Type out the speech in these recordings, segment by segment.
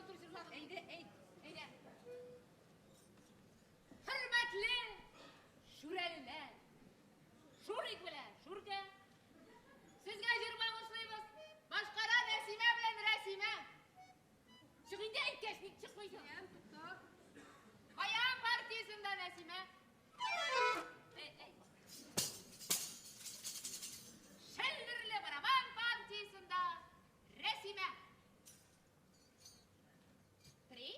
матур җырладың. Әйдә, әйт, әйдә. Хөрмәтле шүрәлеләр! Шурик белән Шурка. Сезгә җыр багышлыйбыз. Башкара Нәсимә белән Рәсимә. Чык инде әйткәч, ник чыкмыйсың? Ям, тукта. Баян партиясендә Нәсимә. Эй, эй. Шәлдерле барабан партиясендә Рәсимә. Три,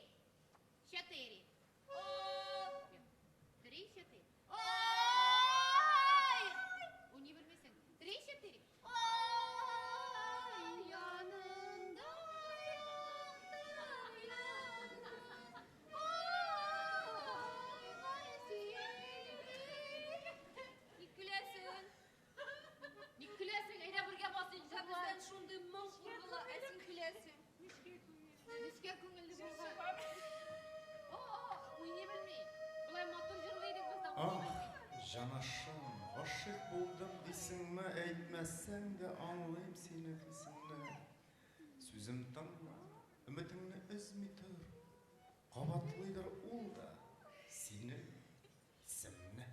четыре. Три, четыре. Ой! Уйный белмисең. Три, четыре. Ой, янында якты йолдыз. Ой, син. Ник көләсең? Ник көләсең? Әйдә бергә басыйк җырла. Бездән шундый моң ургыла, ә син көләсең. Нечкә күңелле булган. О, уйный белми. Болай матур җырлый идек без дә, уйный Ах, белми. җанашым, гашыйк булдым дисеңме, әйтмәсәң дә аңлыйм синең хисеңне. Сүзем тыңла, өметеңне өзми тор. Кабатлыйдыр ул да синең исемне.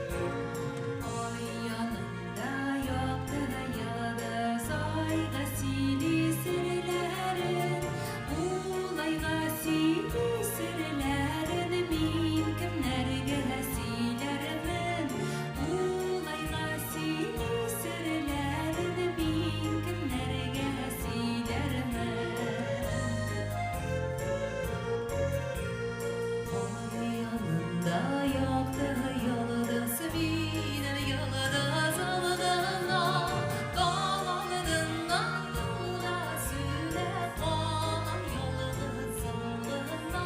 Ай янында якты йолдыз, айга сөйли серләрен, ул айга сөйли серләрен, мин кемнәргә сөйләрмен? Ул айга сөйли серләрен, мин кемнәргә сөйләрмен? Ай янында якты йолдыз, минем йолдызым гына. Таң алдыннан юлга сүнә, калам ялгызым гына.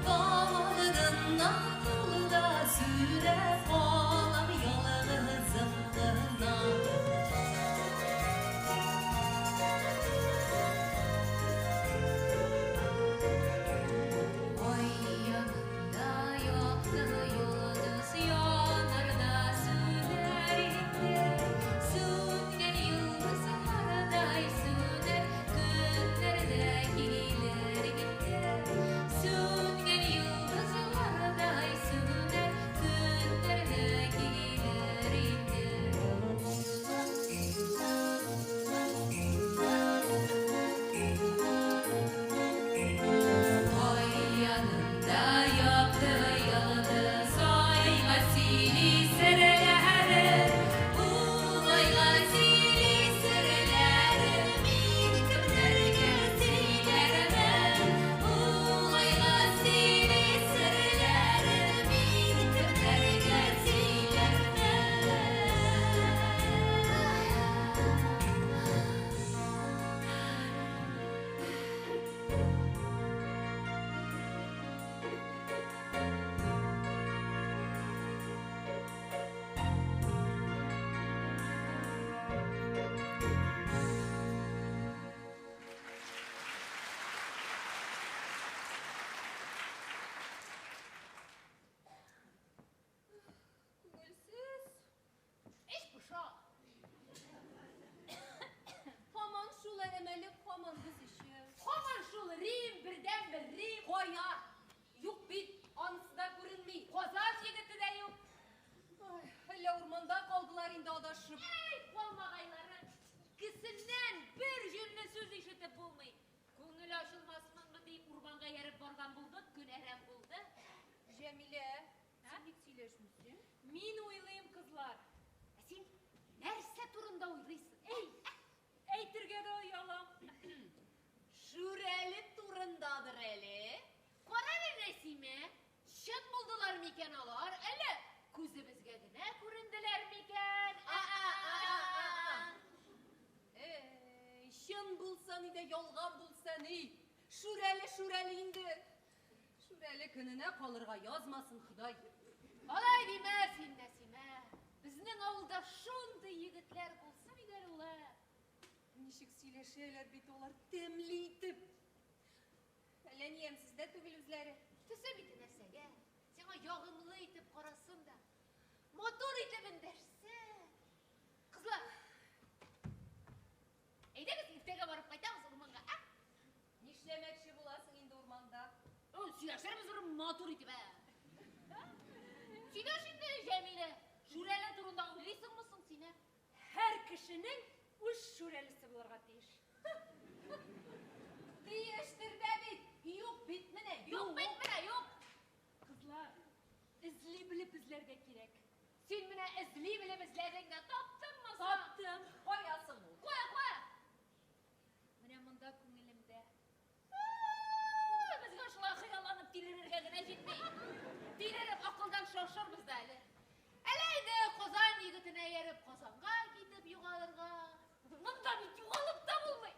Таң алдыннан юлга сүнә, калам ялгызым гына. Ай янында якты йолдыз янар да сүнәр инде. Сүнгән йолдызлардай сүнәр, көннәр дә килер инде. Сүнгән йолдызлардай сүнәр, көннәр дә килер инде. Ай янында якты йолдыз, айга сөйли серләрен, ул айга сөйли серләрен, мин кемнәргә сөйләрмен? Ул айга сөйли серләрен, мин кемнәргә сөйләрмен? Күңелсез. Эч поша. Һаман шул әрәмәлек, һаман без өчен. Һаман шул Рим, бердәнбер Рим. Кая? Юк бит, анысы да күренми. Казан егете дә юк. Ай, әллә урманда калдылар инде адашып. Эй, калмагайлары. Икесеннән бер җүнле сүз ишетеп булмый. Күңел ачылмасмынмы дип урманга ярып барган булдык, көн әрәм булды. Җәмилә, Ә? син ник сөйләшмисең? Мин уйлыйм, кызлар. Ә син нәрсә турында уйлыйсың? Эй, Әйтергә дә оялам. Шүрәле турындадыр әле. Кара әле, Нәсимә, чын булдылар микән алар, әллә күзебезгә генә күренделәр микән? А-а-а-а-а. Эй, чын булса ни дә, ялган булса ни. Шүрәле, шүрәле инде. Шүрәле көненә калырга язмасын Ходай. Алай димә син, Нәсимә. Безнең авылда шундый егетләр булсын иде әле улар. Ничек сөйләшәләр бит алар, тәмле итеп. Әллә ни ямьсез дә түгел үзләре. Төсе бите нәрсәгә? Сиңа ягымлы итеп карасын да, матур итеп эндәшсен. Кызлар, әйдәгез иртәгә барып кайтабыз урманга, ә? Нишләмәкче буласың инде урманда? О, сөйләшербез бер матур итеп, ә? Сөйләш инде, Җәмилә. Шүрәле турында уйлыйсыңмы соң син, ә? Һәр кешенең үз шүрәлесе булырга тиеш. Тиештер дә бит. Юк бит менә, Юк бит менә, юк. Кызлар, эзли белеп эзләргә кирәк. Син менә эзли белеп эзләдең дә таптыңмы соң? Таптым. Кая соң ул? Кая, кая? Менә монда күңелемдә. Безгә шулай хыялланып тилерергә генә җитми. Тилереп акылдан шашырбыз да әле. Әле инде Казан егетенә ияреп Казанга китеп югалырга. Монда бит югалып та булмый.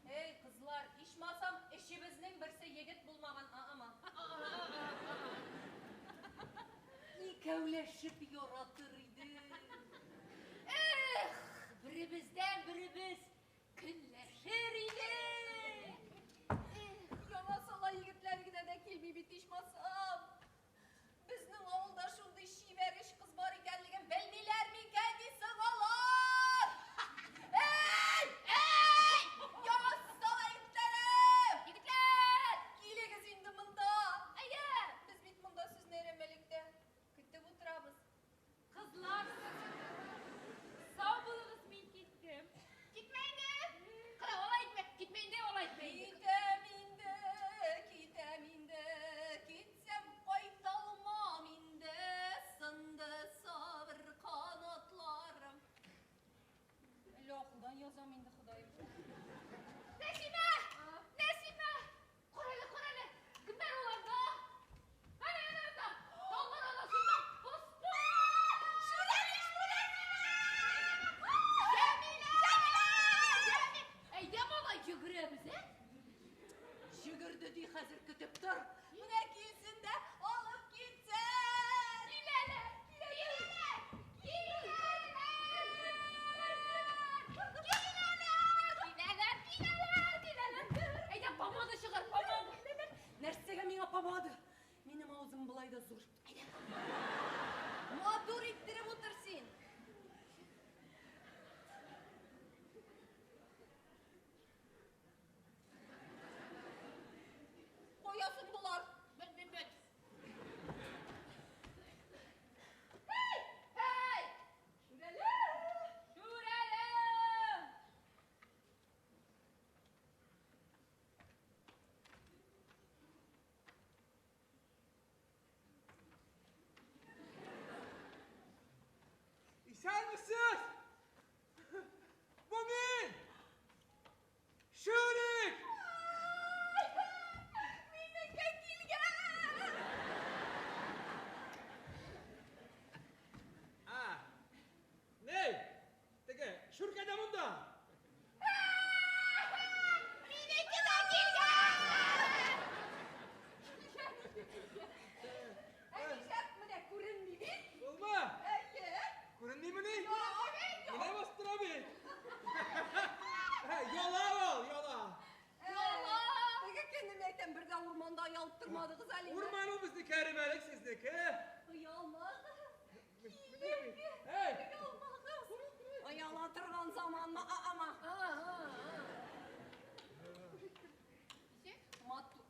Эй, кызлар, ичмасам, өчебезнең берсе егет булмаган, аама. Икәүләшеп яратыр идек. Эх, беребездән беребез көнләшер идек. Яңа сала егетләр генә дә килми бит ичмасам. Безнең авылда шундый чибәр өч кыз бар икәнлеген белмиләр микән дисең алар? Эй! Эй! Яңа сала егетләре! Егетләр! Килегез инде монда. Әйдә! Без бит монда сезне әрәмәлектә көтеп утырабыз. Кызлар, сау булыгыз, мин киттем. Китмә инде! Кара, алай итмә. Китмә инде, алай итмә инде. Китәм инде, китәм инде, китсәм кайталмам инде, сынды сабыр канатларым. Әллә акылдан язам инде, Ходаем. Нәсимә! Нәсимә! Кара әле, кара әле! Кемнәр ул анда? Әнә, әнә анда! Таулар арасында посты! Шүрәле, Шүрәле! Җәмилә! Җәмилә! Җәмилә! Әйдә, малай, йөгерәбез, ә? Йөгерде ди хәзер көтеп тор. Менә килсен дә алып китсен. Киләләр! Киләләр! Киләләр! Киләләр! Киләләр! Киләләр! Киләләр! Әйдә, помада чыгар, помада! Нәрсәгә миңа помада? Минем авызым болай да зур. Матур иттереп утыр син. Кая соң болар? Белмим бит. Һей! Һей! Шүрәле! Шүрәле! Исәнмесез! Бу мин! Шүрик! Минеке килгән! А, ни? Теге, Шүркә дә монда. Минеке дә килгән! Ә нишләп менә күренми бит? Булма! Әйе. Күренмимени? Юк. Менә бастыра бит. Яла ул, яла. Яла! Теге көнне әйтәм, бер дә урманда оялып тормадыгыз әле. Урман ул безнеке, әрәмәлек сезнеке. Оялмагыз. Менә бит. Эй! Оялмагыз. Ояла торган заманмы, аама? Матур.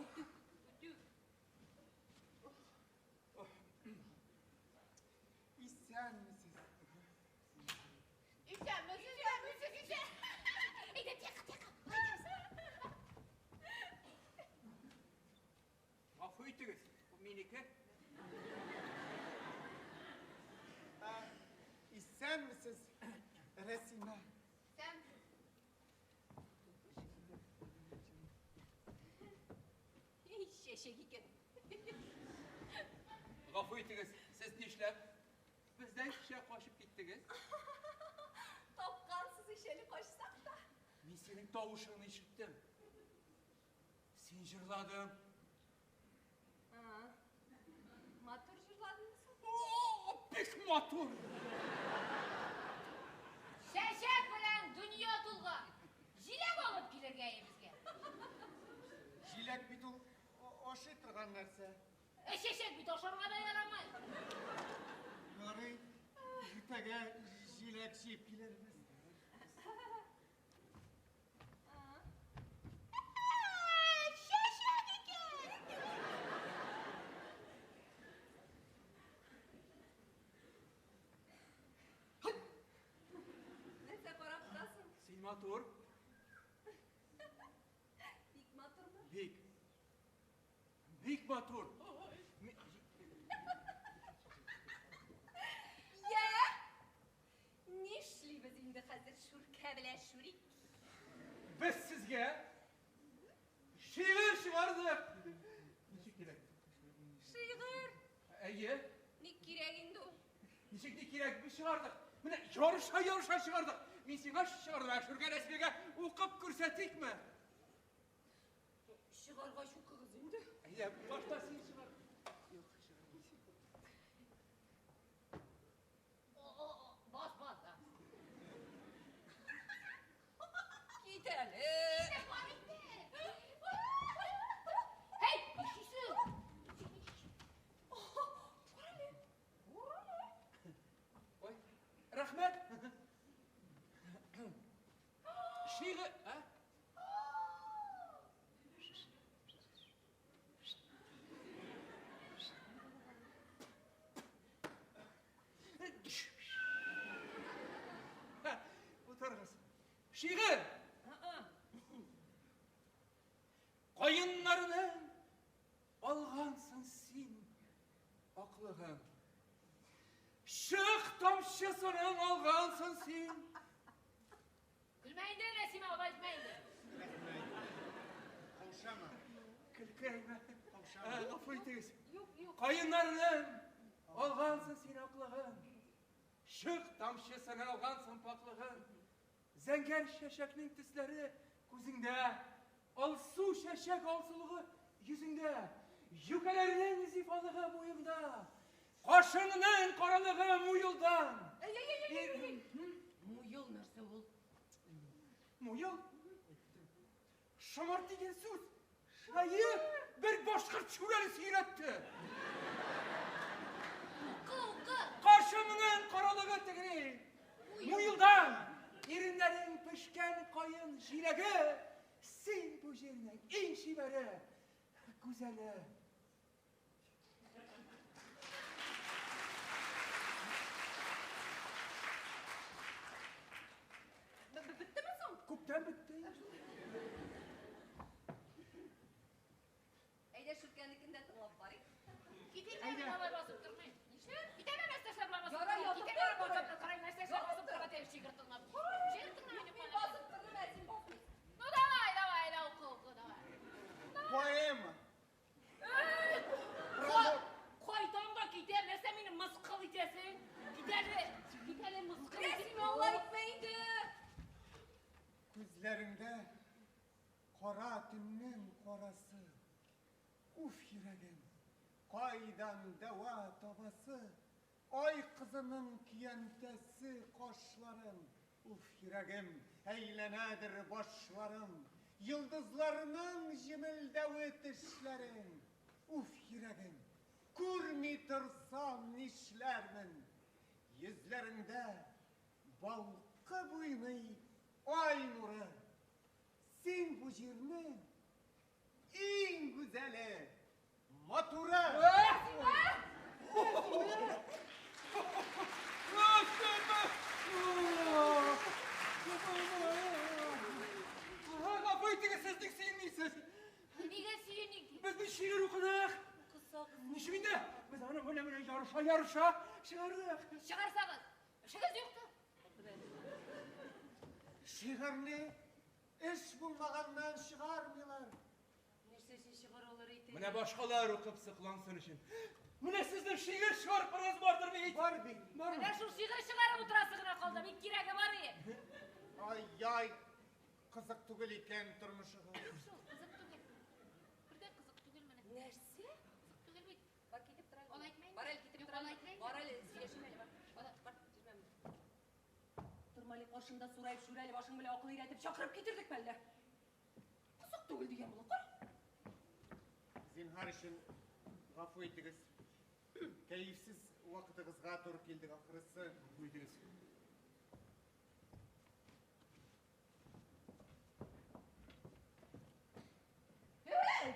Үтүк. Исәнмесез. Исәнмесез, исәнмесез, исән. Әйдә, тихо, тихо. Әйдә. Гафу итегез, бу минеке. Ә, Исәнмесез, Рәсимә. Исәнмесез. Эй, чәчәк икән. Гафу итегез, сез нишләп? Бездән кичә качып киттегез. Тапкансыз ич әле качсак та. Мин синең тавышыңны ишеттем. Син җырладың. Матур җырладыңмы соң? О, бик матур. Чәчәк белән дөнья тулган. Җиләк алып килергә безгә. Җиләк бит ул ашый торган нәрсә. Ә чәчәк бит ашарга да ярамый. Ярый, иртәгә җиләк җыеп килербез. Чәчәк икән. Нәрсә карап торасың? Син матур. Бик матурмы? Бик. Бик матур. Я! Нишлибез инде хәзер Шүркә белән Шүрик? Без сезгә шигырь чыгардык. Ничек кирәк? Шигырь! Әйе. Ник кирәк инде ул? Ничек ни кирәк? Без чыгардык. Менә ярыша-ярыша чыгардык. Мин сиңа чыгардым, ә Шүркә Рәсмигә укып күрсәтикме? Чыгаргач укыгыз инде. Әйдә, башта син чыгар. Юк, чыгармыйсың. Бас, бас, да. Кит әле! Бар инде. Һәй, нишлисең? Ой, рәхмәт. Шигырь, а? Ха, Утырыгыз. Шигырь. Каеннарның алгансың син аклыгын. Чык тамчысының алгансың син. Көлмә инде, Рәсимә, алай итмә инде. Рәхмәт. Каушама. Көлкәймә. Каушама. Гафу итегез. Юк, юк. Каеннарның алгансың син аклыгын. Чык тамчысының алгансың пакълыгын. Зәңгәр чәчәкнең төсләре күзеңдә. Алсу чәчәк алсулыгы йөзеңдә. Юкәләрнең зифалыгы буеңда. Кашыңның каралыгы муелдан. Әй, әй, әй, әй, әй, әй. Муел нәрсә ул? Муел? Шомырт дигән сүз. Әйе, бер башкорт шүрәлесе өйрәтте. Укы, укы. Кашымның каралыгы тегери. Муелдан иреннәрең пешкән каен җиләге. Син бу җирнең иң чибәре, гүзәле. Беттеме соң? Күптән бетте. Әйдә Шүркәнекен дә тыңлап карыйк. Китим дә мин алай басып тормыйм. Нишләп? Китәм нәрсә эшләп басып. Ярар, ятып Китәм тор, басып тор. торайм, нәрсә эшләп басып торырга тиеш шигырь тыңлап. Шигырь тыңлап Мин басып тордым, ә син басмыйсың. Ну давай, давай, да укы, укы, давай. Поэма. Кайтам да китәм, нәрсә мине мыскыл итәсең? Кит әле, кит әле мыскыл Рәсимә, алай итмә инде. Күзләреңдә кара төннең карасы. Уф, йөрәгем, кайдан дәва табасы? Ай кызының көянтәсе кашларың. Уф, йөрәгем, әйләнәдер башларым. Йолдызларның җемелдәве тешләрең. Уф, йөрәгем, күрми торсам нишләрмен? Йөзләреңдә балкып уйный ай нуры. Син бу җирнең иң гүзәле, матуры. Гафу итегез, сез ник сөенмисез? Нигә сөеник? Без бит шигырь укыдык. Укысагыз. Ничек инде? Без аны менә менә ярыша ярыша чыгардык. Чыгарсагыз, эшегез юктыр. Шигырьне эш булмаганнан чыгармыйлар. Нәрсәсен чыгаралар икән? Менә башкалар укып соклансын өчен. Менә сезнең шигырь чыгарып бардыр бит. Бар бит. Бармы? Менә шул шигырь чыгарып утырасы гына калды. Бик кирәге бар иде. Ай-яй, кыз Кызык түгел икән тормышыгыз. Юк шул, кызык түгел. Бер дә кызык түгел менә. Нәрсә? Кызык түгел бит. Бар китеп тор әле. Алай әйтмә инде. Бар әле китеп Юк, тор әле. алай әйтмә инде. Бар әле, сөйләшим әле, бар. Бар, бар, йөрмә монда. Торма әле каршымда сураеп шүрәле башың белән акыл өйрәтеп чакырып китердек мәллә? Кызык түгел дигән була, кара. Зинһар өчен гафу итегез. Кәефсез вакытыгызга туры килдек ахрысы. Гафу итегез. Эй!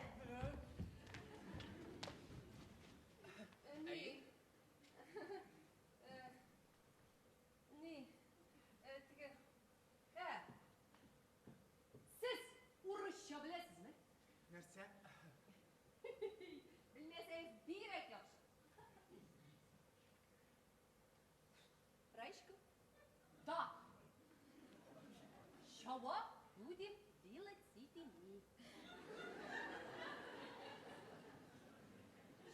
Ни? Ни? Теге. Ә. Сез урысча беләсезме? Нәрсә? Белмәсәгез бигрәк яхшы. Раечка? Да. Чего будем делать с этими?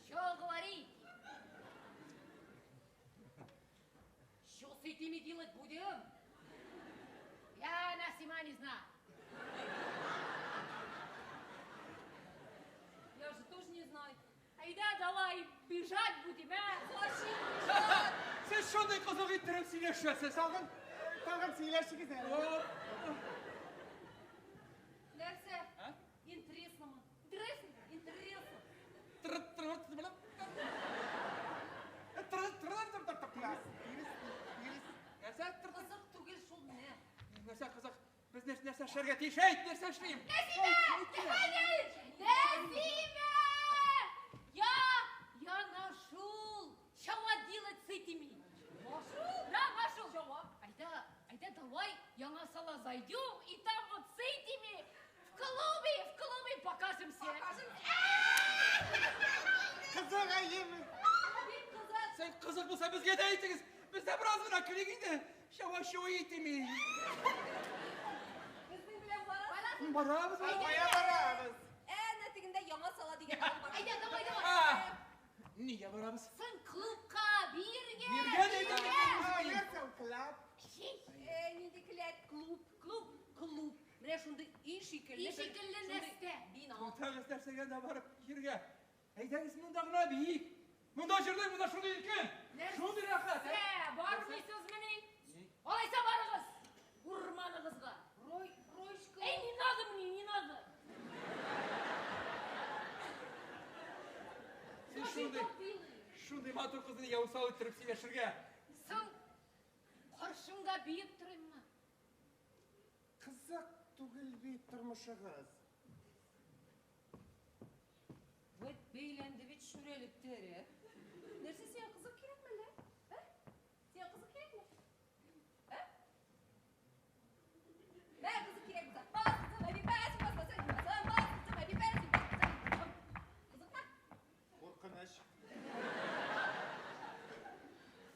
Чё говорите? Что с этими делать будем? Я Насима не знаю. Я же тоже не знаю. Айда, давай, бежать будем, а? Зачем бежать? Сез шундый кызык иттереп сөйләшәсез. Тагын, тагын сөйләшегез әле. Нәрсә? А? Интересно мы. Интересно? Интересно. Тыры тыры тыры тыры тыры тыры тыры Тирес, тирес, тирес. Нәрсә тыры Кызык түгел шул менә. Нәрсә кызык? Без нәрсә эшләргә тиеш? Әйт, нәрсә эшлим? Нәсимә! Нәсимә! Я нашел! Чего делать с этими? Нашел? Да, нашел. Чего? Айда, айда, давай, Яңа Сала зайдем, и там вот с этими в клубе покажемся. Покажемся. Кызык әйеме? Бик кызык. Син кызык булса безгә дә әйтегез. Без дә бераз гына көлик инде. Шава шуы итеми. Безнең белән барасыз? Барабыз. Кая барабыз? Әнә тегендә Яңа Сала дигән авыл бар. Айда, давай, давай. Нигә барабыз? Син клубка, биргә. Биргә диде. А, нәрсә ул клуб? Э, нинди келәт? Клуб, клуб, клуб. Менә шундый өй шикелле. Өй шикелле шундый нәрсә. Бина. Туктагыз нәрсәгә дә барып йөргә. Әйдәгез монда гына биик. Монда җырлыйк, монда шундый иркен. Шундый рәхәт. Нәрсә, бармыйсызмыни? Алайса барыгыз. Урманыгызга. Рой, Ройшка. Эй, не надо мне, не надо. Син шундый, шундый матур кызны нигә усал иттереп сөйләшергә? Соң каршыңда биеп торыйммы? Кызык түгел бит тормышыгыз. Вот бәйләнде бит шүрәле тере. Нәрсә сиңа кызык кирәкме әллә? Ә? Сиңа кызык кирәкме? Ә? Мә кызык кирәк булса. Бас, кызым, әби, бас, бас, бас, бас, бас, кызым, әби, бас, бас, Кызыкмы? Куркыныч.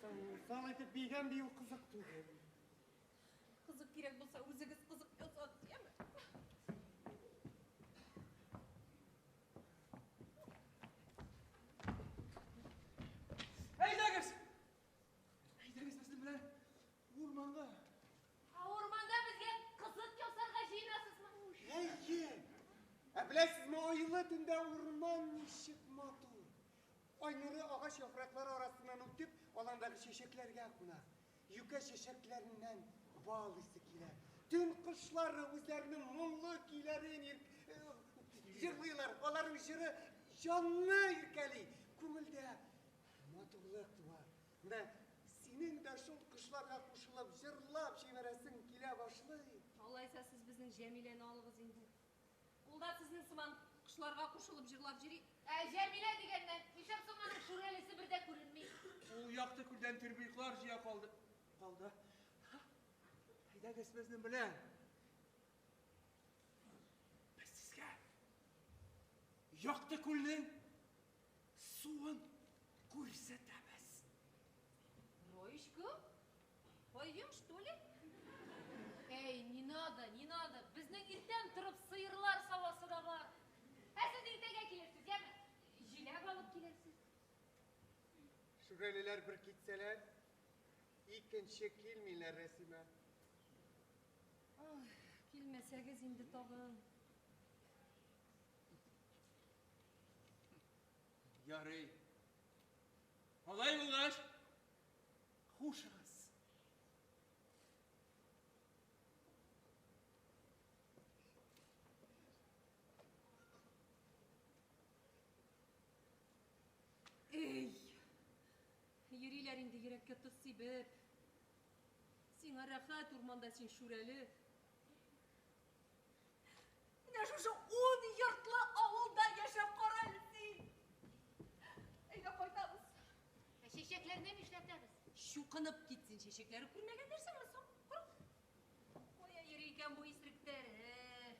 Соң усал итеп биегән бию кызык түгел. Кызык кирәк булса, үзегез кызык ясагыз, яме? Әйдәгез! Әйдәгез безнең белән урманга. Ә урманда безгә кызык ясарга җыенасызмы? Әйе. Ә беләсезме, айлы төндә урман ничек матур. Ай нуры агач яфраклары арасыннан үтеп, аландагы чәчәкләргә куна. Юкә чәчәкләреннән бал исе килә. Төн кошлары үзләренең моңлы көйләрен җырлыйлар. Аларның җыры җанны иркәли. Күңелдә матурлык туа. Менә синең дә шул кошларга кушылып җырлап җибәрәсең килә башлый. Алайса сез безнең Җәмиләне алыгыз инде. Ул да сезнең сыман кошларга кушылып җырлап йөри. Ә Җәмилә дигәннән, нишләп соң аның шүрәлесе бер дә күренми? Ул якты күлдән тирбыйклар җыя калды. Калды. Әйдәгез безнең белән. Без сезгә якты күлнең суын күрсәтәбез. Роечка? Пойдем, что ли? Эй, не надо, не надо. Безнең иртән торып сыерлар савасы да бар. Ә сез иртәгә килерсез, яме? Җиләк алып килерсез. Шүрәлеләр бер китсәләр, икенче килмиләр Рәсимә. Ах, Килмәсәгез инде тагын. Ярый. Алай булгач, хушыгыз. Эй! Йөриләр инде йөрәккә тоз сибеп. Сиңа рәхәт урманда син шүрәле. Менә шушы ун йортлы авылда яшәп кара әле син. Әйдә кайтабыз. Ә чәчәкләрне нишләтәбез? Чукынып китсен чәчәкләре күрмәгән нәрсәме соң? Кара. Кая йөри икән бу исеректәре?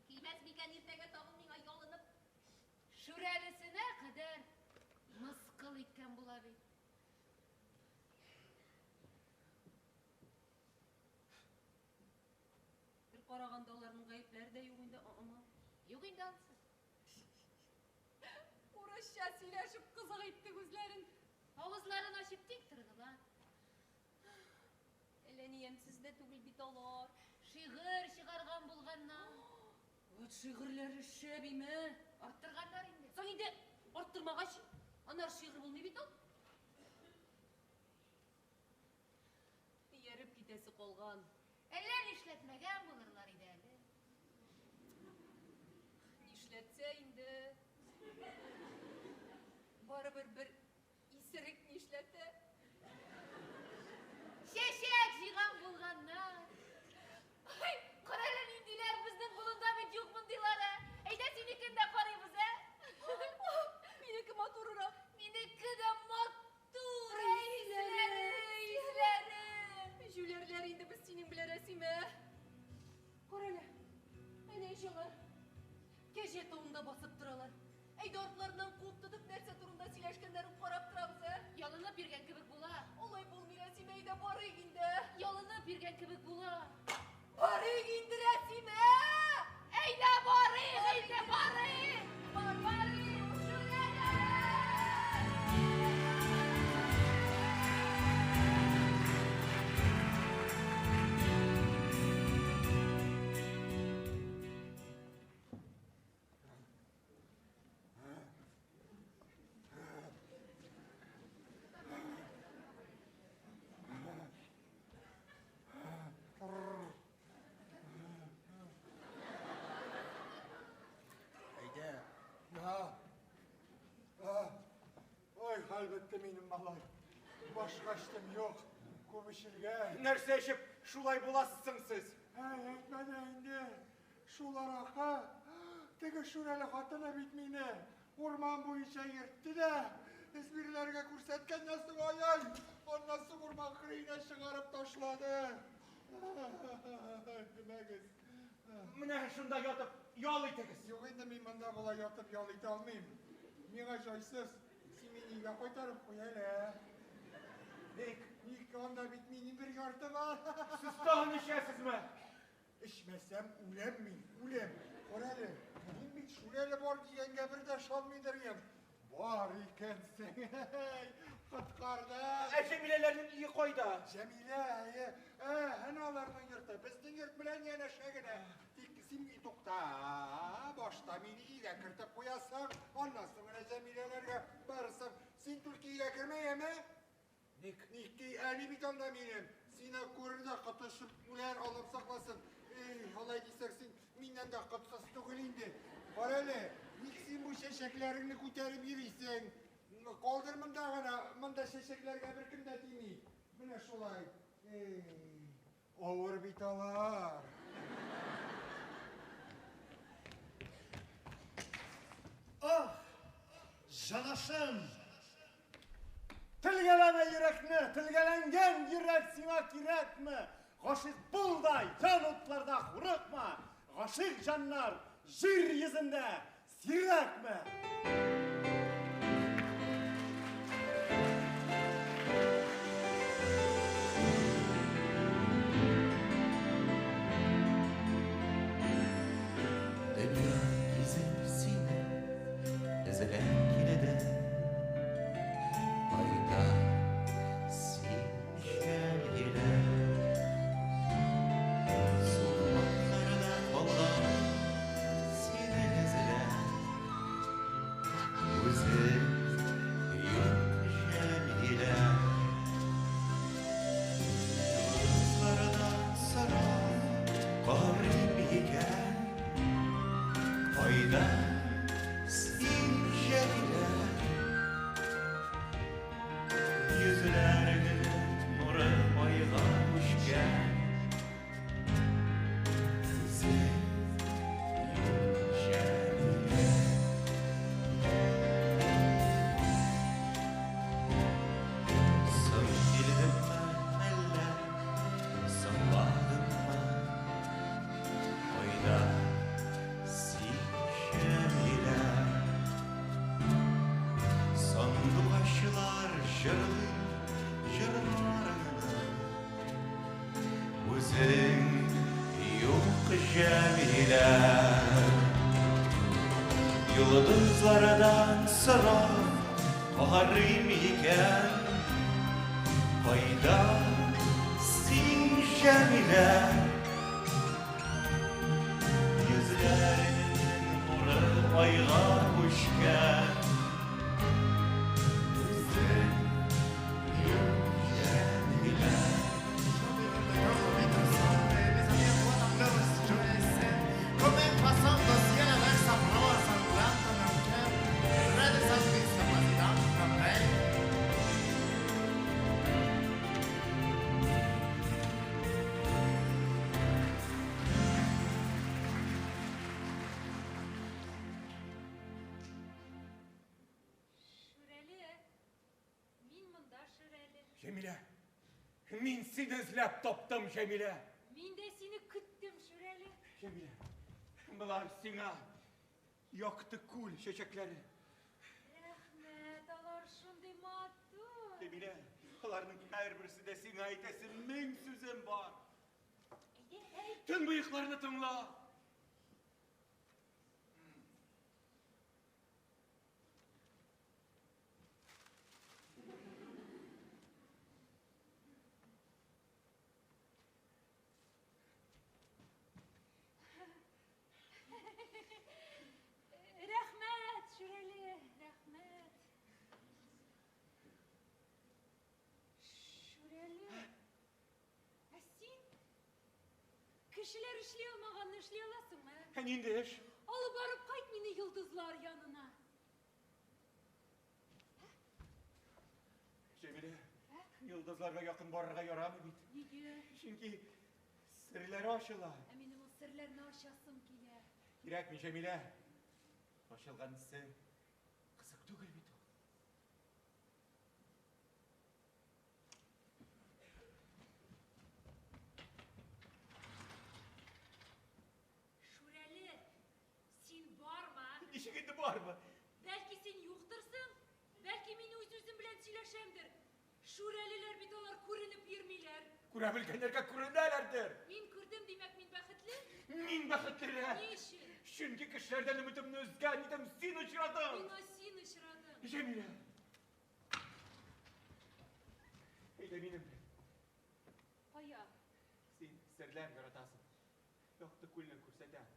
Килмәс микән иртәгә тагын миңа ялынып? Шүрәлесенә кадәр мыскыл иткән була бит. Бер караганда аларның гаепләре дә юк инде, ама. Юк инде анысы. Урысча сөйләшеп кызык иттек үзләрен. Авызларын ачып тик тордылар. Әллә ни ямьсез дә түгел бит алар. Шигырь чыгарган булганнар. Вот шигырьләре шәп име. Арттырганнар инде. Соң инде арттырмагач, аннары шигырь булмый бит ул. Ияреп китәсе калган. Әллә нишләтмәгән булырлар иде әле. Нишләтсә инде. Барыбер бер исерек нишләтә. Чәчәк җыйган булганнар. Ай, кара әле ниндиләр, безнең болында бит юк мондыйлары. Әйдә синекен дә карыйбыз, ә? Минеке матуррак. Минеке дә матур, әй, исләре, исләре. Җүләрләр инде без синең белән, Рәсимә. Кара әле, әнә ич алар. Кәҗә тавында басып торалар. Әйдә артларыннан куып тотып, нәрсә турында сөйләшкәннәрен карап торабыз, ә? Ялынып йөргән кебек була. Алай булмый, Рәсимә, әйдә барыйк инде. Ялынып йөргән кебек була. Барыйк инде, Рәсимә! Әйдә барыйк, әйдә барыйк! Бар, барыйк, шүрәле! Әйдә. На. Ой, хәл бетте минем малай. Башка эштем юк. Күп эчелгән. Нәрсә эчеп шулай буласың сез? Әй, әйтмә дә инде. Шул аракы. Теге шүрәле хатыны бит мине урман буенча йөртте дә, эзбирләргә күрсәткәннән соң, ай-ай, аннан соң урман кырыена чыгарып ташлады. Димәгез. Менә шунда ятып ял итегез. Юк инде мин монда болай ятып ял итә алмыйм. Миңа җайсыз. Син мине өйгә кайтарып куй әле. Ник? Ник анда бит минем бер ярты бар. Сез тагын эчәсезме? Эчмәсәм үләм мин, үләм. Кара әле, мин бит шүрәле бар дигәнгә бер дә ышанмыйдыр идем. Бар икәнсең. Коткарды. Ә Җәмиләләрнең өе кайда? Җәмилә, әйе. Ә, әнә аларның йорты. Безнең йорт белән янәшә генә. Тик син тукта, башта мине өйгә кертеп куясың, аннан соң генә Җәмиләләргә барасың. Син түлке өйгә кермә, яме? Ник? Ник ди, әни бит анда минем. Сине күрер дә котышып үләр, Аллам сакласын. Эй, алай дисәң, син миннән дә котсыз түгел инде. Кара әле, ник син бу чәчәкләреңне күтәреп йөрисең? Калдыр монда гына, монда чәчәкләргә беркем дә тими. Менә шулай. Эй, авыр бит алар. Ах, җанашым! Телгәләмә йөрәкне, телгәләнгән йөрәк сиңа кирәкме? Гашыйк бул да, ян утларда курыкма. Гашыйк җаннар җир йөзендә сирәкме? Дөнья гизеп сине эзләп килде. Кайда син, Җәмилә? Сукмак Үзең юк, Җәмилә. Йолдызлардан сорап карыйм икән, Кайда син, Җәмилә? Йөзләреңнең нуры айга күчкән. Үзең юк, Җәмилә. Шүрәле, мин монда, Шүрәле. Җәмилә, мин сине эзләп таптым, Җәмилә. Мин дә сине көттем, Шүрәле. Җәмилә, болар сиңа якты күл чәчәкләре. Рәхмәт, алар шундый матур. Җәмилә, аларның һәрберсе дә сиңа әйтәсе мең сүзем бар. Әйдә, әйт. Төнбоекларны тыңла. Рәхмәт, Шүрәле, рәхмәт. Шүрәле, ә син кешеләр эшли алмаганны эшли аласыңмы? Ә нинди эш? Алып барып кайт мине йолдызлар янына. Җәмилә, йолдызларга якын барырга ярамый бит. Нигә? Чөнки серләре ачыла. Ә минем ул серләрне ачасым килә. Кирәкми, Җәмилә. Ачылган сер кызык түгел бит ул. Шүрәле, син барма. Ничек инде бармы? Бәлки син юктырсың? Бәлки мин үз-үзем белән сөйләшәмдер? Шүрәлеләр бит алар күренеп йөрмиләр. Күрә белгәннәргә күренәләрдер. Мин күрдем, димәк, мин бәхетле? Мин бәхетлерәк. Ни өчен? Чөнки кешеләрдән өметемне өзгән идем, син очрадың. Миңа син очрадың. Җәмилә. Әйдә минем белән. Кая? Син серләр яратасың. Якты күлне күрсәтәм.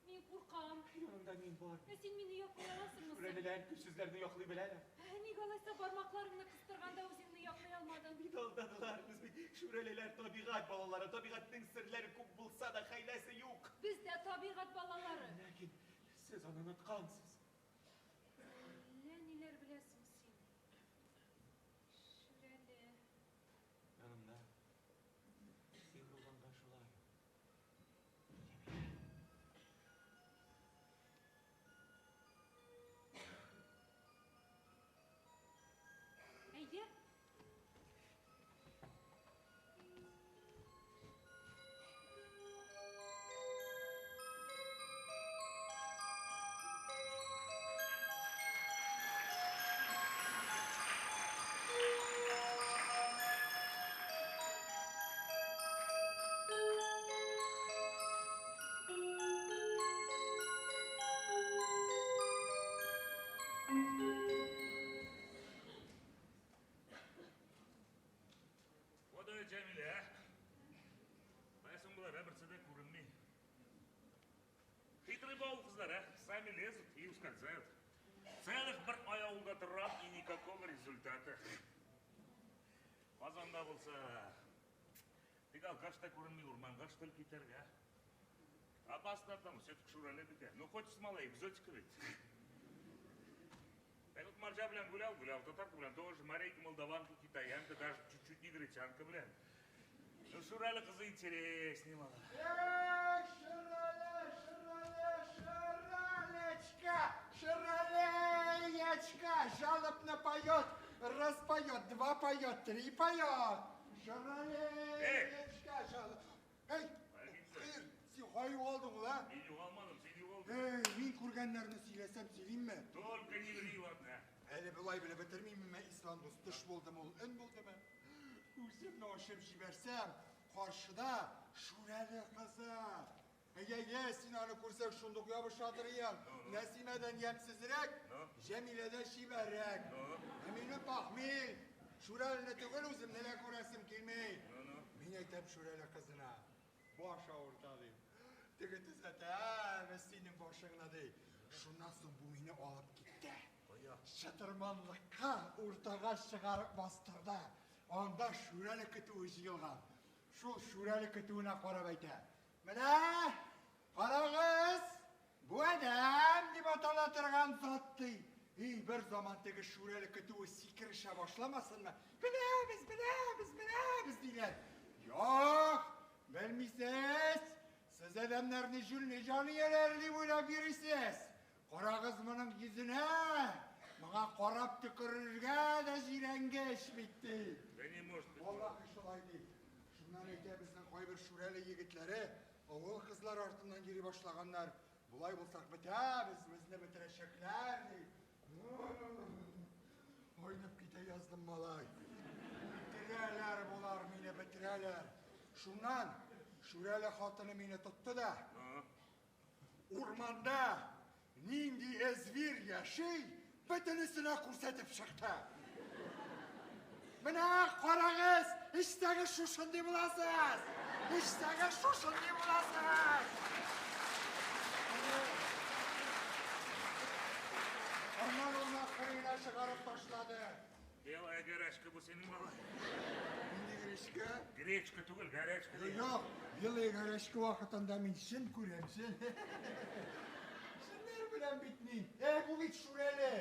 Мин куркам. Яныңда мин бар. Ә син мине яклый аласыңмы соң? Шүрәлеләр көчсезләрне яклый беләләр. Ә ник алайса бармакларыңны кыстырганда үзеңне яклый алмадың? Бит алдадылар. Без бит шүрәлеләр табигать балалары. Табигатьнең серләре күп булса да хәйләсе юк. Без дә табигать балалары. Ләкин сез аны оныткансыз. Әллә ниләр беләсең син. Шүрәле. Янымда син булганга шулай. Әйдә. Ходай Җәмилә. Кая соң болар, ә? Берсе дә күренми. Хитрый бау кызлар, ә? Сами лезут и ускользают. Целых бер ай авылда торам и никакого результата. Казанда булса, тик алкаш та күренми, урманга что ли китәргә? Опасно там, все-таки шүрәле бит. Ну, хоть смола, экзотика ведь. Так вот марҗа белән гулял, гулял, татарка белән тоже, марийка, молдаванка, китаянка, даже чуть-чуть негритянка белән. Ну, шүрәле кызы интереснее мала. Эх, Шүрәле, Шүрәле, Шүрәлечка, Шүрәлеечка, жалобно поет, раз поет, два поет, три поет. Шүрәлеечка, жалоб... Эй, Хәер, син кая югалдың ла? Мин югалмадым, син югалдың. Эй, мин күргәннәрне сөйләсәм сөйлимме? Только не ври, ладно. Әле болай белеп бетермимме, Ислам дус, төш булдымы ул, өн булдымы? Үземне ачып җибәрсәм, Каршыда Шүрәле кызы. Әйе, син аны күрсәң, шундук ябыша торыйм. Нәсимәдән ямьсезрәк, Җәмиләдән чибәррәк. Ә минем похмель. Шүрәлене түгел, үземне дә күрәсем килми. Мин әйтәм Шүрәле кызына. Баш авырта ди. Теге төзәтә, без синең башыңны ди. Шуннан соң бу мине алып китте. Чытырманлыкка уртага чыгарып бастырды. Анда Шүрәле көтүе җыелган. Шул Шүрәле көтүенә карап әйтә. Менә, карагыз, бу адәм дип атала торган зат ди. И, бер заман теге Шүрәле көтүе сикерешә башламасынмы? Беләбез, беләбез, беләбез диләр. Юк, белмисез. Сез адәмнәрне җүнле җан ияләре дип уйлап йөрисез. Карагыз моның йөзенә. Моңа карап төкерергә дә җирәнгеч бит ди. Да не может быть. Валлаһи шулай ди. Шуннан әйтә безнең кайбер Шүрәле егетләре авыл кызлары артыннан йөри башлаганнар. Болай булсак бетәбез, безне бетерәчәкләр ди. Айнып китә яздым, малай. Бетерәләр болар мине, бетерәләр. Шуннан Шүрәле хатыны мине тотты да, урманда нинди эзвир яши, бөтенесенә күрсәтеп чыкты. Менә карагыз, эчтәге шушындый буласыз. Эчтәге шушындый буласыз. Аннан урман кырыена чыгарып ташлады. Белая горячка бу синең, малай. Нинди гречка? Гречка түгел, горячка. Юк, белая горячка вакытында мин чын күрәм, чын. Чыннар белән бит мин. Бу бит Шүрәле.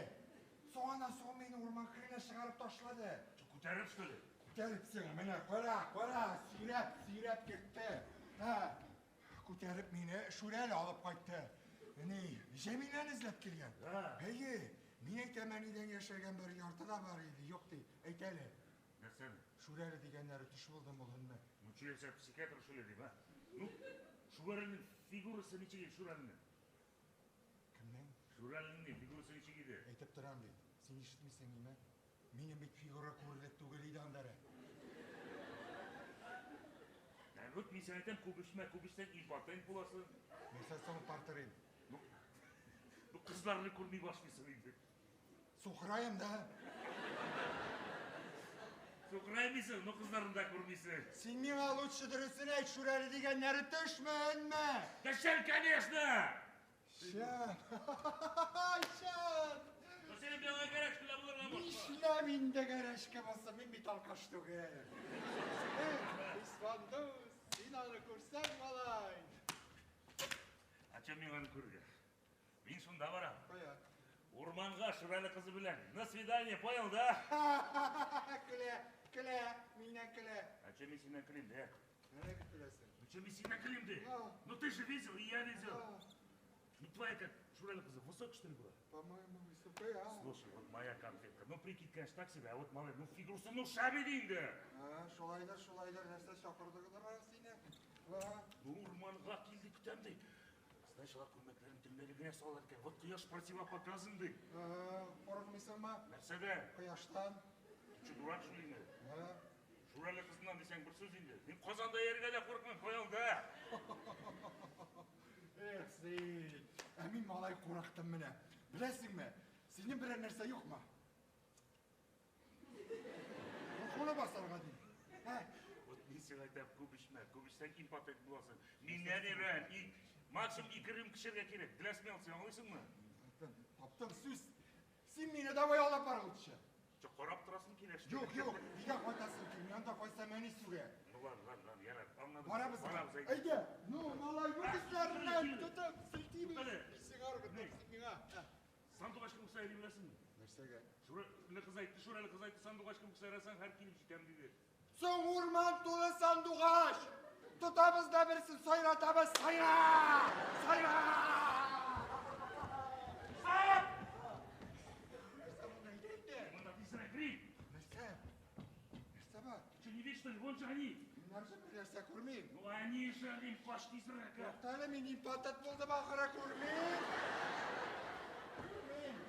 Соңыннан соң мине урман кырыена чыгарып ташлады. Күтәреп, что ли? Күтәреп сиңа, менә кара, кара, сөйрәп, сөйрәп кертте. Һа, күтәреп мине Шүрәле алып кайтты. Ни, Җәмиләне эзләп килгән. Әйе, мин әйтәм, әнидән яшәгән бер ярты да бар иде. Юк ди, әйт әле. Нәрсәне? Шүрәле дигәннәре төш булдымы ул, өнме? Ну, че, я психиатр, что ли, дим, а? Ну, Шүрәленең фигурасы ничек иде, Шүрәленең? Кемнең? Шүрәленең фигурасы ничек иде? Әйтеп торам бит. Син ишетмисең, ниме? Минем бит фигура күрерлек түгел иде андары. Ә вот мин сиңа әйтәм, күп эчмә, күп эчсәң импотент буласың. Нәрсә соң партырыйм? Ну, ну кызларны күрми башлыйсың инде. Сукыраем да. Сукыраймыйсың, но кызларны да күрмисең. Син миңа лучше дөресен әйт, Шүрәле дигәннәре төшме, өнме? Төшәм, конечно! Чын! Чын! Ну, синең белая горячка да булырга может. Нишләп инде горячка булсын, мин бит алкаш түгел. Эх, Исфан дус, син аны күрсәң, малай. А чем мин аны күрергә? Мин шунда барам. Кая? Урманга Шүрәле кызы белән. На свидание, понял, да? Көлә, көлә, миннән көлә. А чем мин синнән көлим, да? Нәрсәгә көләсең? Ну чем мин синнән көлим, ди? Ну ты же видел, и я видел. Ну твоя как Шүрәле кызы высокая, что ли, была? По-моему, высокая, а? Слушай, вот моя конфетка. Ну прикид, конечно, так себе, а вот малай, ну фигурасы, ну шәп иде инде. А, шулайдыр, шулайдыр, нәрсә чакырдыгызлар сине? А? Ну урманга килдек, көтәм ди. Знаешь, алар күлмәкләрен төнлә генә салалар икән. Вот кояш противопоказан ди. А, курыкмыйсыңмы? Нәрсәдән? Кояштан. Ты что, дурак, что ли, инде? А? Шүрәле кызыннан дисәң бер сүз инде. Мин Казанда йөрергә дә курыкмыйм, понял, да? Эх, син. Ә мин малай курыктым менә. Беләсеңме, синең берәр нәрсә юкмы? Куркуны басарга дим. Ә? Вот мин сиңа әйтәм, күп эчмә, күп эчсәң импотент буласың. Миннән өйрән, максимум 2 рюмка эчәргә кирәк. Для смелости, аңлыйсыңмы? Таптым, таптым сүз. Син мине давай алып бар лучше. Чё, карап торасың килә, что ли? Юк, юк, өйгә кайтасың килми, анда кайтсам әни сүгә. Ну ладно, ладно, ладно, ярар, аңладым. Барабыз. Барабыз, әйдә. Әйдә, ну, малай, бу күзләреннән тотып, селтиме? Әле. Сиңа ыргытып, син миңа. Сандугачка булса йөри беләсеңме? Нәрсәгә? Шүрәле кыз әйтте, Шүрәле кыз әйтте, сандугачка булса ярасаң, һәр килеп җитәм диде. Соң урман тулы сандугач! Тотабыз да берсен сайратабыз, сайра! Сайра! Нәрсә монда әйтә инде? Монда тизрәк кери. Нәрсә? Нәрсә бар? Ты что, не видишь, что ли? Вон же они. Мин нәрсә бер нәрсә күрмим. Ну они же, они, кач тизрәк. а. Тукта әле, мин импотент булдым ахыры, күрмим. Күрмим.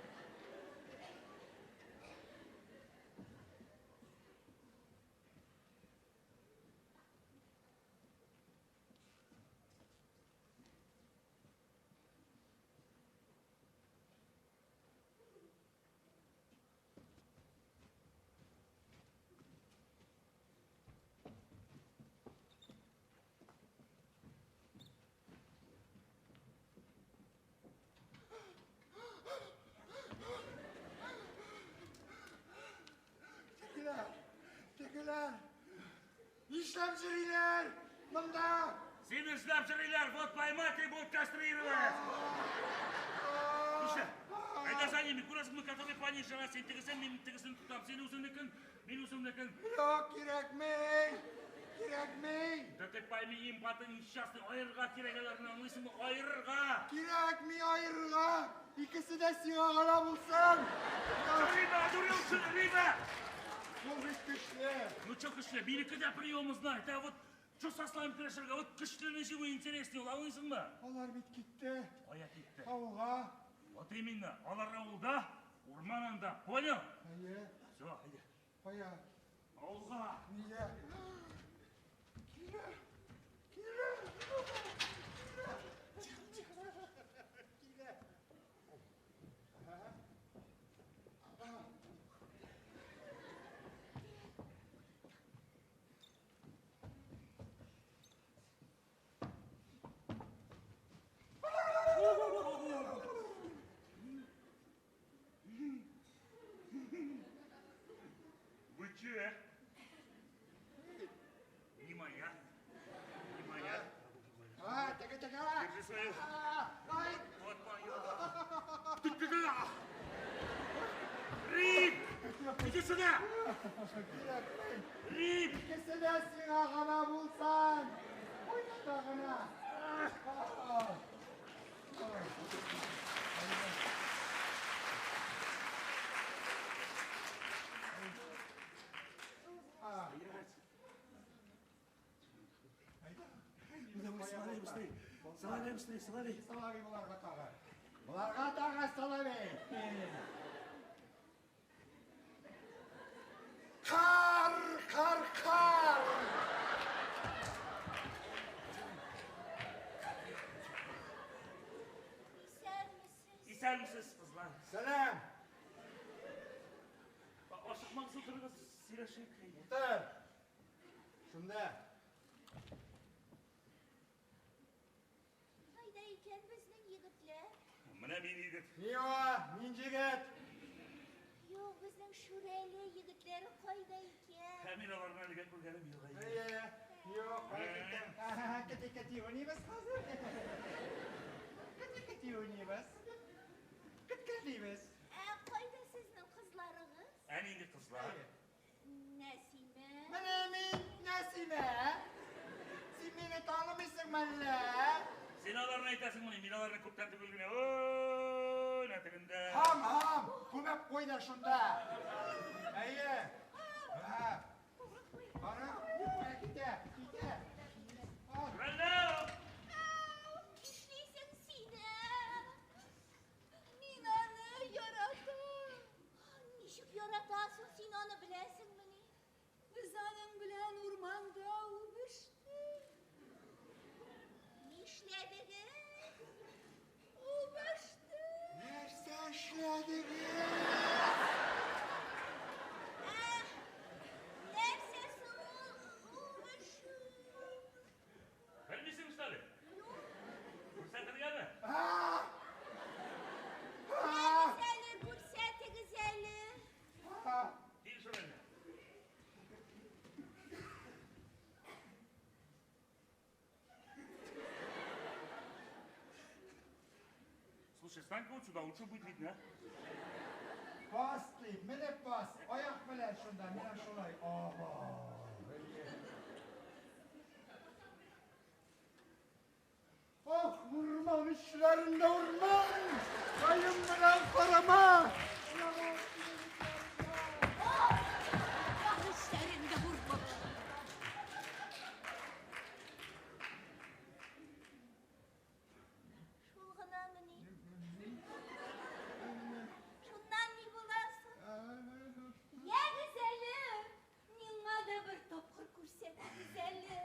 Нишләп йөриләр монда? Сине эзләп йөриләр, вот поймать и будут кастрировать. Слушай, айда за ними, күрәсеңме, который пониже, а син тегесен, мин тегесен тотам, син үзеңнекен, мин үземнекен. Юк, кирәкми. Кирәкми. Да ты пойми, импаты несчастный, аерырга кирәк аларны, аңлыйсыңмы, аерырга. Кирәкми аерырга. Икесе дә сиңа гына булсын. Рима, одурел, что ли, Рима? Ул бит көчле. Ну что көчле, минеке дә приемы знает, а вот что со слами көрәшергә, вот көчлене җиңү интереснее ул, аңлыйсыңмы? Алар бит китте. Кая китте? Авылга. Вот именно, алар авылда, урман анда, понял? Әйе. Все, әйдә. Кая? Авылга. Нигә? Килә. Килә. Килә. Вы че? Не моя. Не моя. А, теге, теге. Держи свою. Ай. Вот моя. Ты, ты, ты. Рим! Иди сюда! Рим! Икесе дә сиңа гына булсын. Уйната гына. Ну давай, соловей быстрей. Соловей быстрей, соловей. Соловей боларга тагы. Боларга тагы соловей. Кар, кар, кар. Исәнмесез. Исәнмесез, кызлар. Сәлам. Ашыкмагыз, утырыгыз, сөйләшик. Утыр. Шунда. Кайда икән безнең егетләр? Менә мин егет. Юк, мин егет. Юк, безнең Шүрәле егетләре кайда икән? Ә мин аларны әлегә күргәнем юк. Әйе. Юк, кая киттең? Кәти-кәти уйныйбыз хәзер. Кәти-кәти уйныйбыз. Көткәлибез. Ә кайда сезнең кызларыгыз? Ә нинди кызлар? Нәсимә. Менә мин Нәсимә. Син мине танымыйсың мәллә? Син аларны әйтәсеңмени? Мин аларны күптән түгел генә. Ой, нә тегендә. Һам, һам, күмеп куй да шунда. Әйе. Һа. Кара, кая китә, китә. Шүрәле! Нишлисең син? Мин аны яратам. Ничек яратасың син аны беләсеңмени? Без аның белән урманда үбештек. Нишләдегез? Үбештек. Нәрсә эшләдегез? Нәрсәсе ул үбешү? Белмисең, что ли? Күрсәтергәме? Күрәгез әле, күрсәтегез әле. Кил, Шүрәле. Слушай, стань-ка вот сюда, лучше будет видно, а? Бас дим, менеп бас. Аяк белән шунда, менә шулай. Ага. Ах, урман эчләрендә урман! Каен белән карама! Урман эчләрендә урман. Шул гынамыни? Шуннан ни буласың? Ягез әле, миңа да бер тапкыр күрсәтегез әле.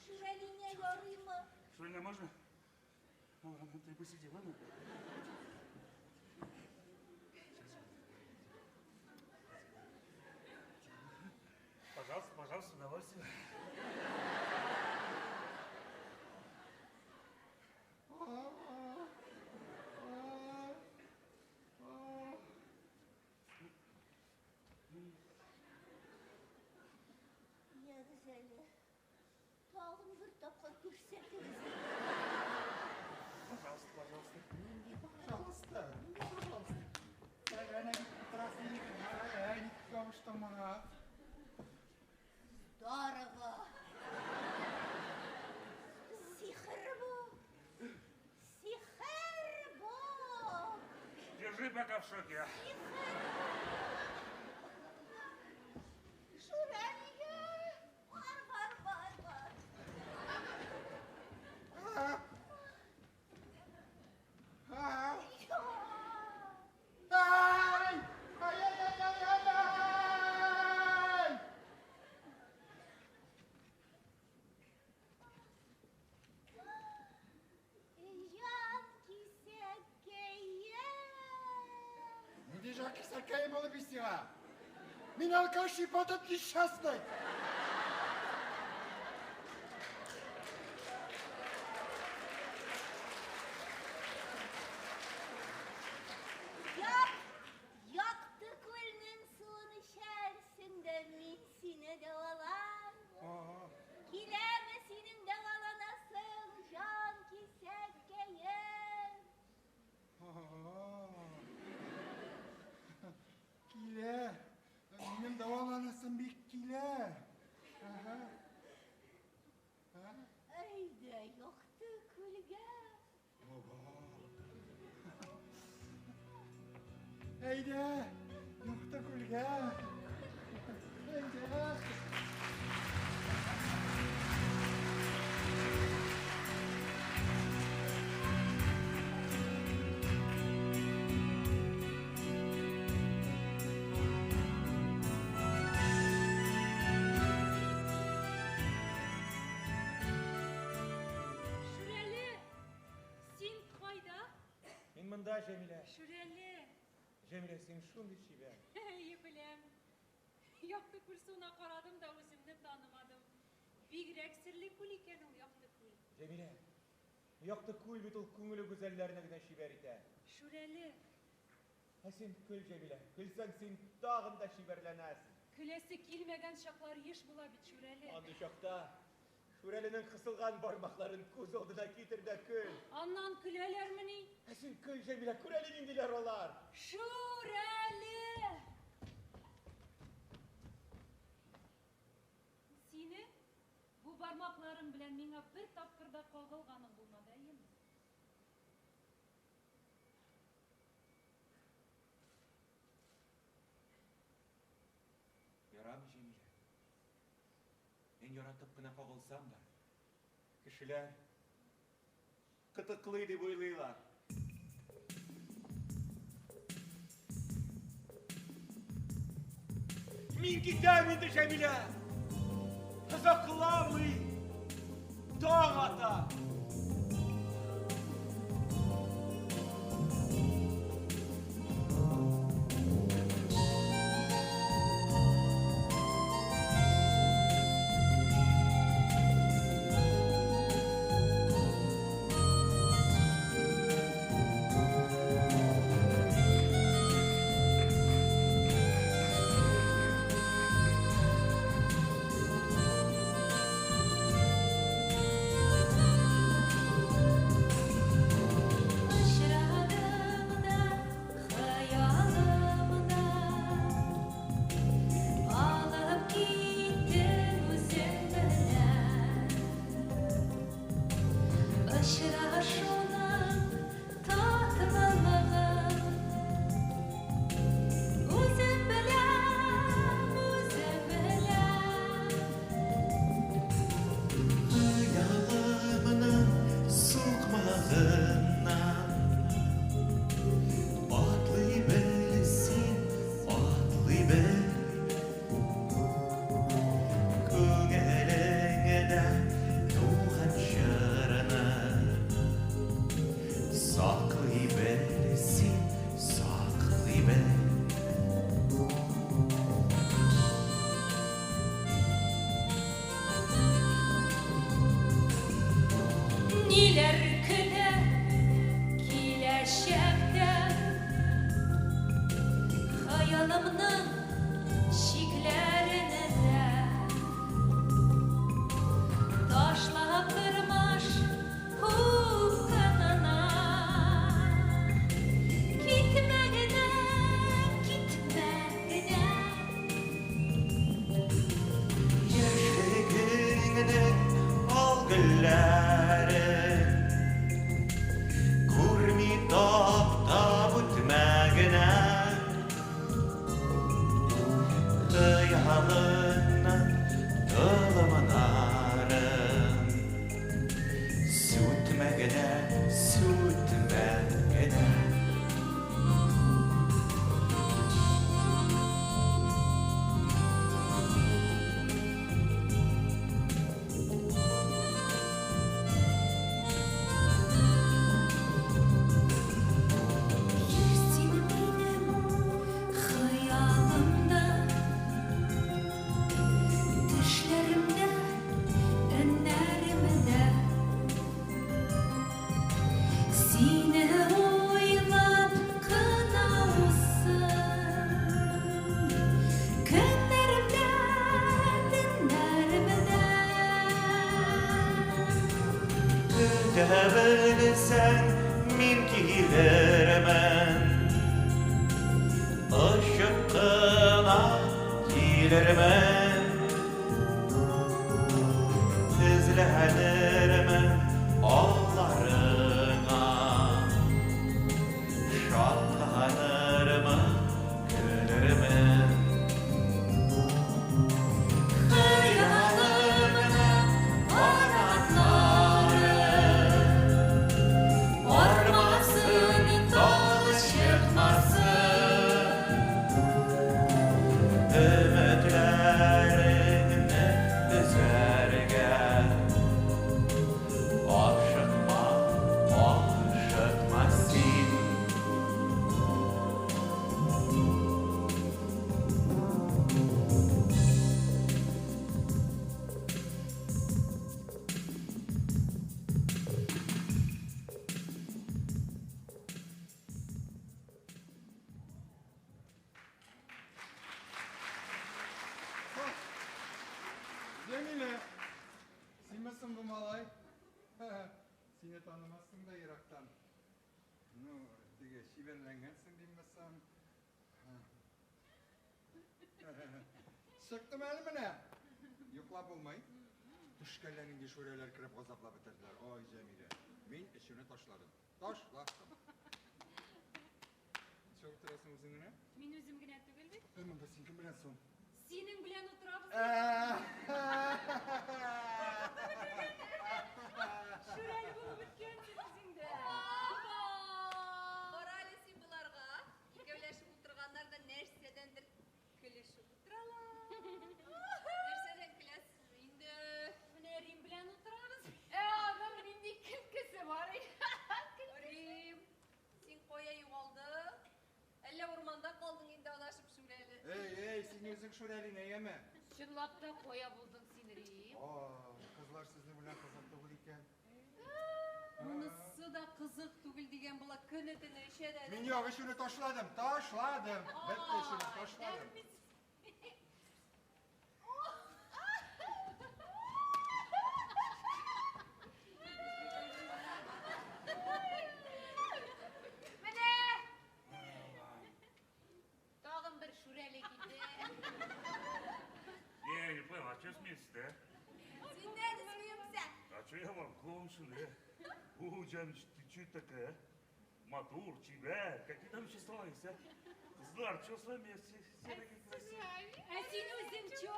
Шүрәлине ярыймы? Шүрәле, можно? Ну ладно, ты посиди, ладно? Пожалуйста, пожалуйста, с удовольствием. Ягез әле. тапкыр күрсәтегез. Пожалуйста, пожалуйста. Пожалуйста, пожалуйста. Әнә бит утырасың икән. Әй, ник ябыштың моңа? Здорово! Сихер бу! Сихер бу! Держи пока в шоке. а. Шүрәлегә! Бар, бар, бар, бар. А! Я! Ай! Ай, ай, ай, ай, ай, ай! Җан кисәккәем! Нинди җан кисәккәем булып сиңа? Мин алкаш импотент несчастный. Як, Якты күлнең суын эчәрсең дә мин сине дәвалармын. Киләме синең дәваланасың, җан кисәккәем? Килә. Минем дәваланасым бик килә. Ага. Әйдә, Якты күлгә. Әйдә, Якты күлгә. Әйдә. Шүрәле, син кайда? Мин монда, Җәмилә. Шүрәле, Җәмилә, син шундый чибәр. әйе беләм. Якты күл суына карадым да үземне танымадым. Бигрәк серле күл икән ул Якты күл. Җәмилә, Якты күл бит ул күңеле гүзәлләрне генә чибәр итә. Шүрәле, Ә син көл, Җәмилә. Көлсәң, син тагын да чибәрләнәсең. көләсе килмәгән чаклар еш була бит, Шүрәле. Андый чакта Шүрәленең кысылган бармакларын күз алдына китер дә көл. Аннан көләләрмени? Ә син көл, Җәмилә, күр әле ниндиләр алар. Шүрәле! Синең бу бармакларың белән миңа бер тапкыр да кагылганың булмады, әйеме? Ярамый, Җәмилә. Мин яратып кына кагылсам да, кешеләр кытыклый дип уйлыйлар. Мин китәм инде, Җәмилә. Озакламый. Таң ата. Очрадың да хыялымда, алып киттең үзең белән. Очрашуның татлылыгын үзем беләм, үзем беләм. Хыялымның сукмагыннан атлый бел син, атлый бел. Күңелеңдә туган җырны саклый бел син, саклый бел. Ниләр көтә киләчәктә, хыялымның чикләрен дә ташлап. серләрен Күрми таптап үтмә генә. Хыялыңның толымнарын Сүтмә генә, сүтмә генә. Син минем хыялымда, төшләремдә, өннәремдә. Сине уйлап кына узсын көннәремдә, төннәремдә. Көтә белсәң, мин килермен. Очып кына килермен. Тезләнермен алларыңа. Шатланырмын, көлермен. Хыялымның канатлары армасын, талчыкмасын. Өметләреңне өзәргә ашыкма, ашыкма син. Җәмилә, синме соң бу малай? Сине танымассың да ерактан. Ну, теге чибәрләнгәнсең димме соң? Чыктым әле менә. Йоклап булмый. Төшкә әллә нинди шүрәләр кереп газаплап бетерделәр. Ой, Җәмилә, мин эчүне ташладым. Ташладым. Ничек утырасың үзең генә? Мин үзем генә түгел бит. Ә монда син кем белән соң? Синең белән утырабыз. Шүрәле булып беткәнсең үзең дә. Кара әле син боларга. Икәүләшеп утырганнар да нәрсәдәндер көлешеп утыралар. Нәрсәдән көләсез инде? Менә Рим белән утырабыз. Ә аның нинди көлкесе бар. Рим, син кая югалдың? Әллә урманда калдың инде адашып Шүрәле? Эй, эй, син үзең Шүрәле, әйеме? Чынлап та кая булдың син, Рим? Ай, кызлар сезнең белән кызык түгел икән. Монысы да кызык түгел дигән була, көне-төне эчә дә. Мин юк, эчүне ташладым, ташладым. Бетте эчүне, ташладым. Менә! Тагын бер Шүрәле килде. Не, не понял, а что смеешься-то, а? Син нәдә смеемся? А что я вам, клоун, что ли, а? О, Джамич, ты что это такая, а? Матур, чибәр, какие там еще слова есть, а? Кызлар, что с вами? Все, все такие красивые. Ә син үзең чё?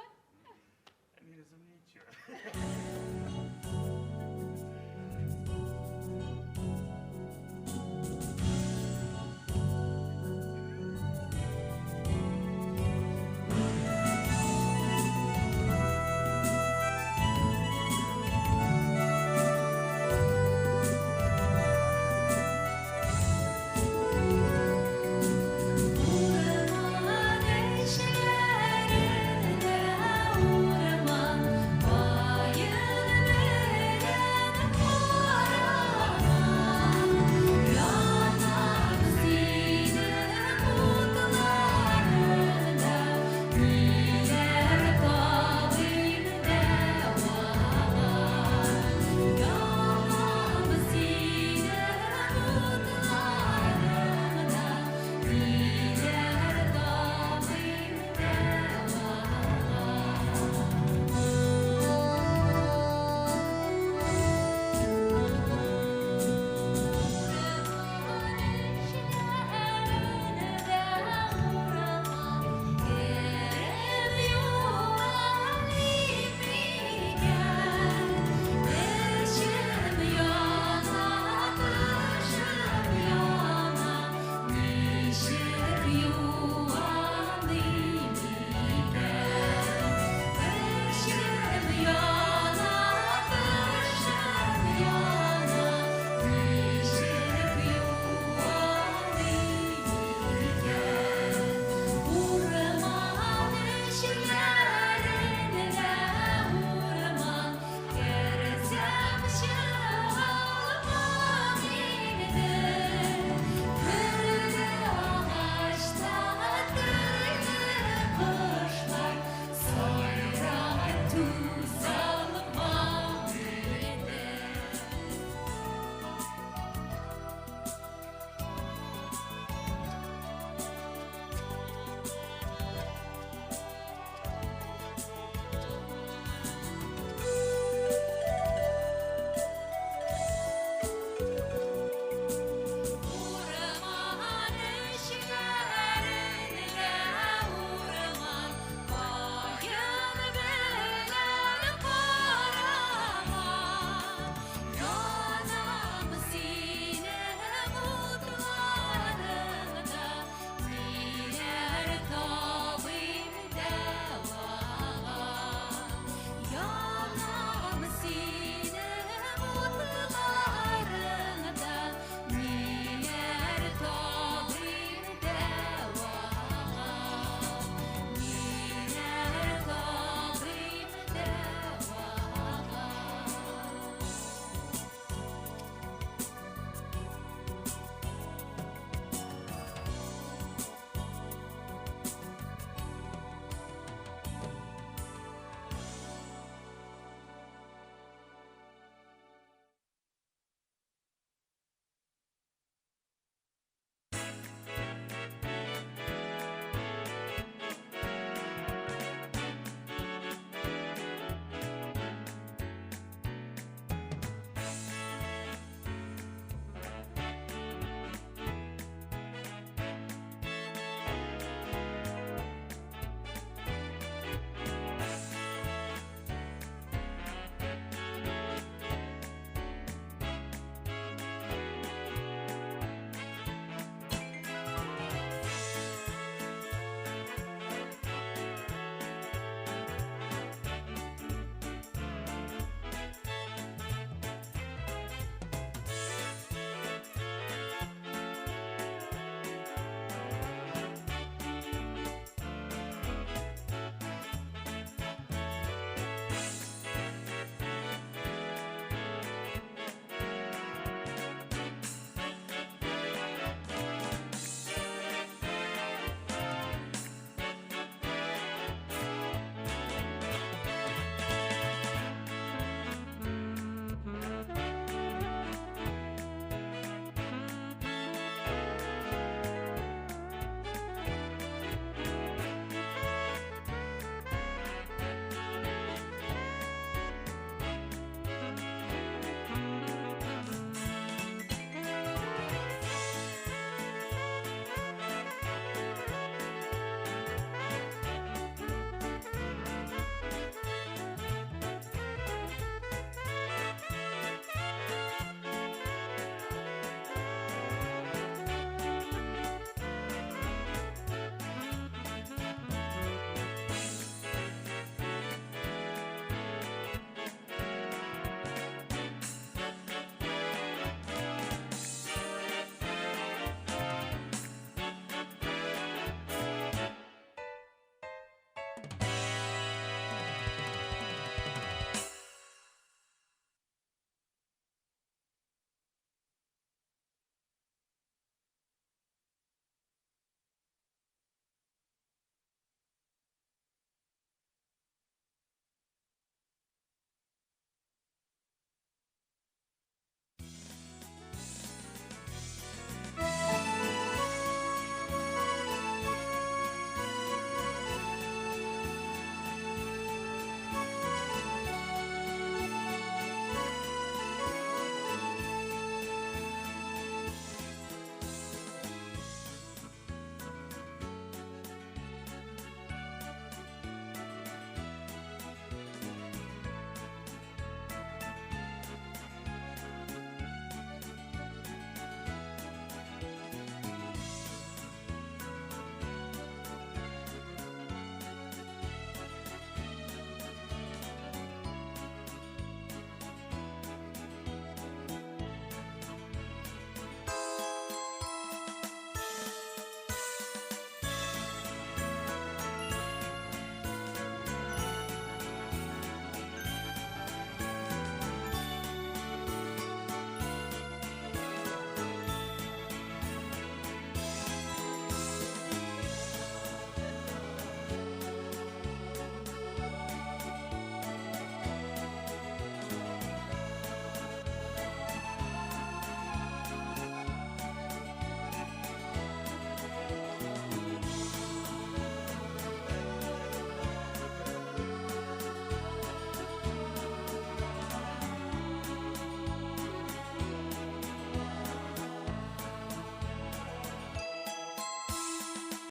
А мин үзем ничего.